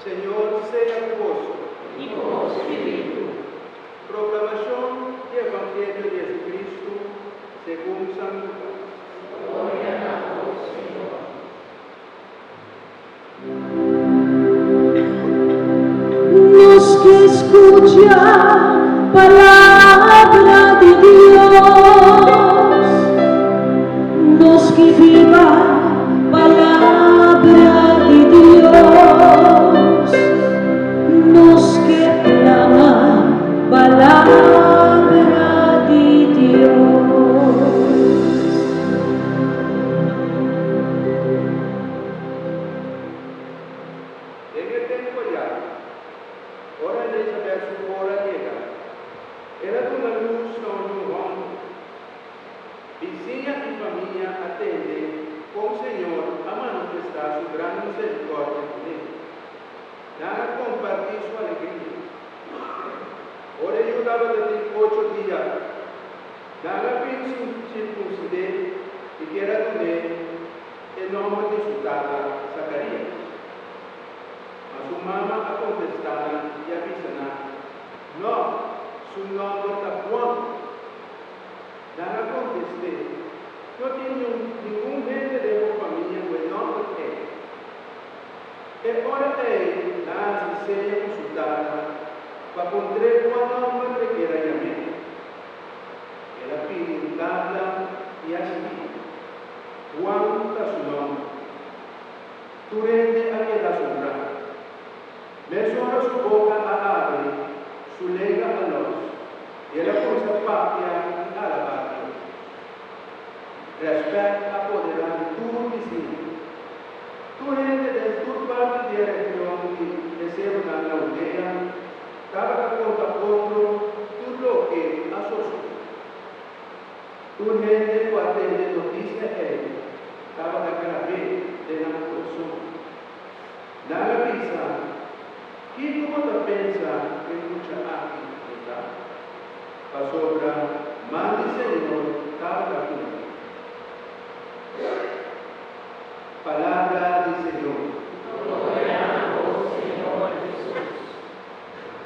Señor sea ku boso. I ku bo spiritu. Proklamashon di Evangelio di Jesucristo segun San Lukas. Gloria na bo, Señor. Nos ke skucha palabra di Dios, nos ke biba palabra di Dios, nos ke plama palabra di Dios. Den e tempu ayá, ora Elisabet su ora a yega, el a duna lus na un yu hòmber. Bisiña i famia a tende kon Señor a manifestá su gran miserikòrdia kuné. Nan a kompartí su alegria. Ora e yu tabata tin ocho dia, nan a bin sirkunsid'é i kier a dun'é e nòmber di su tata, Zakarías. Ma su mama a kontestá nan i a bisa nan, Nò, su nòmber ta Huan. Nan a kontest'é, No tin ningun hende den bo famia ku e nòmber ei. E ora ei nan a hasi seña ku su tata pa puntr'é kua nòmber e kier a yam'é. El a pidi un tabla i a skibi, Juan ta su nòmber. Tur hende a keda asombrá. Mesora su boka a abri, su lenga a lòs, i el a kuminsá papia i alabá Dios. Rèspèt a poderá di tur bisiña. Tur hende den tur parti di e region di e serunan na Hudea tabata konta otro tur loke a sosodé. Tur hende ku a tende notisia ei tabata grab'é den nan kurason. Nan a bisa, Kiko bo ta pensa ku e mucha aki lo ta? Pasobra man di.